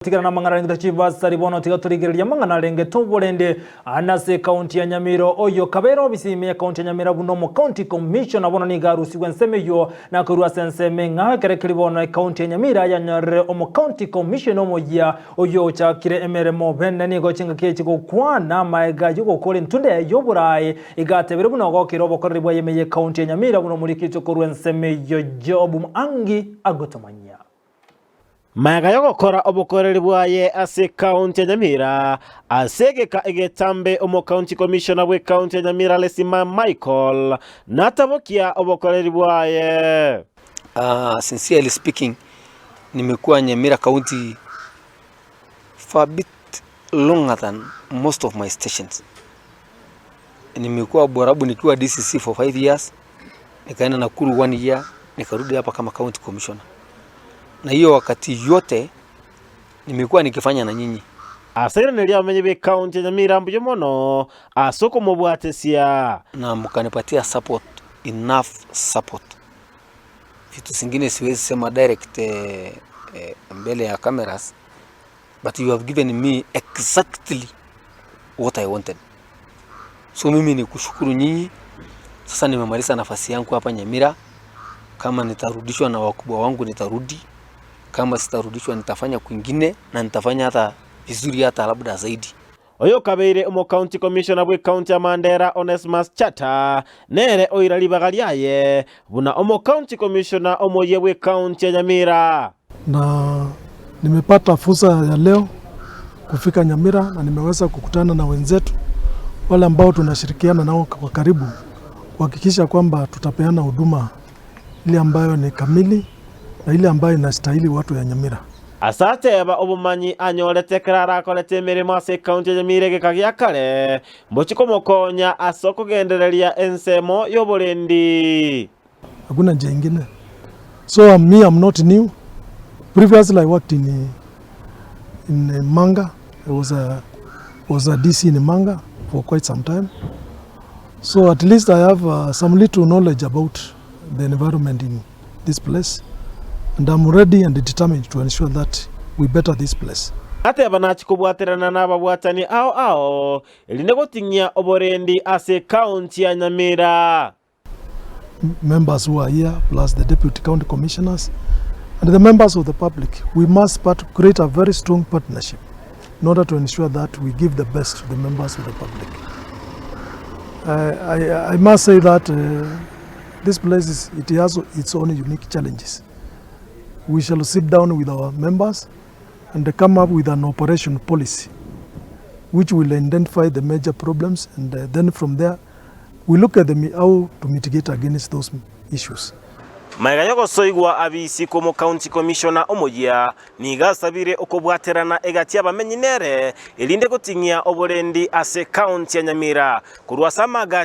Tigana na mang'ana renge chibasari bono tiga torigereria mang'ana renge toborende anase ekaunti ya Nyamira oyo kabera obisi ime ya ekaunti ya Nyamira buna omo county commissioner bono nigo arusigwe ensemo eyio na korwa ase ensemo eng'ao ekere keri bono ekaunti ya Nyamira yanyorire omo county commissioner omoyia oyio ochakire emeremo bene nigo chingaki echi gokwana amaega yogokora entunde y'oboraai iga atebire buna ogokera obokoreri bwaye ime y'ekaunti ya Nyamira buna omorikito korwa ensemo eyio Job Muangi agotomanyia. Magega y'ogokora obokoreri bwaye ase ekaunti ya Nyamira, ase egeka egetambe omokaunti commissioner bw'ekaunti ya Nyamira Lesima Michael natabokia obokoreri bwaye. Sincerely speaking, nimekuwa Nyamira County for a bit longer than most of my stations. Nimekuwa Borabu nikiwa DCC for 5 years, nikaenda Nakuru one year, nikarudi hapa kama county commissioner. Na hiyo wakati yote nimekuwa nikifanya na nyinyi. Ase abamenyi b'ekaunti ya Nyamira mbuya mono ase okomobwatesia. Na mkanipatia support, enough support. Vitu zingine siwezi sema direct mbele ya cameras, but you have given me exactly what I wanted. So mimi ni kushukuru nyinyi. Sasa nimemaliza nafasi yangu hapa Nyamira. Kama nitarudishwa na wakubwa wangu nitarudi, kama sitarudishwa nitafanya kwingine na nitafanya hata vizuri, hata labda zaidi. Oyo kabeire omo county commissioner bw'ekaunti ya Mandera Onesmus Chata nere oira ribaga riaye buna omo county commissioner omoyia bw'ekaunti ya Nyamira. Na nimepata fursa ya leo kufika Nyamira na nimeweza kukutana na wenzetu wale ambao tunashirikiana nao kwa karibu kuhakikisha kwamba tutapeana huduma ile ambayo ni kamili na ile ambayo inastahili watu ya Nyamira. Ase ateba obomanyi anyorete ekero arakorete emeremo ase ekaunti ya Nyamira egeka gia kare mbochi komokonya ase okogendereria ensemo y'oborendi. Hakuna njia ingine. So me, I'm not new. Previously I worked in Manga. I was a DC in Manga for quite some time. So at least I have some little knowledge about the environment in this place. And I'm ready and determined to ensure that we better this place. Ateba nachikobwaterana na ababwatani ao ao erinde goting'ia oborendi ase ekaunti ya Nyamira. Members who are here, plus the deputy county commissioners and the members of the public, we must create a very strong partnership in order to ensure that we give the best to the members of the public. I must say that this place it has its own unique challenges. We shall sit down with our members and come up with an operation policy which will identify the major problems, and then from there we look at how to mitigate against those issues. Maega yogosoigwa abisi komo county commissioner omoyia niga asabire okobwaterana egati abamenyi nere erinde goting'ia oborendi ase county ya Nyamira korwa ase amagacho.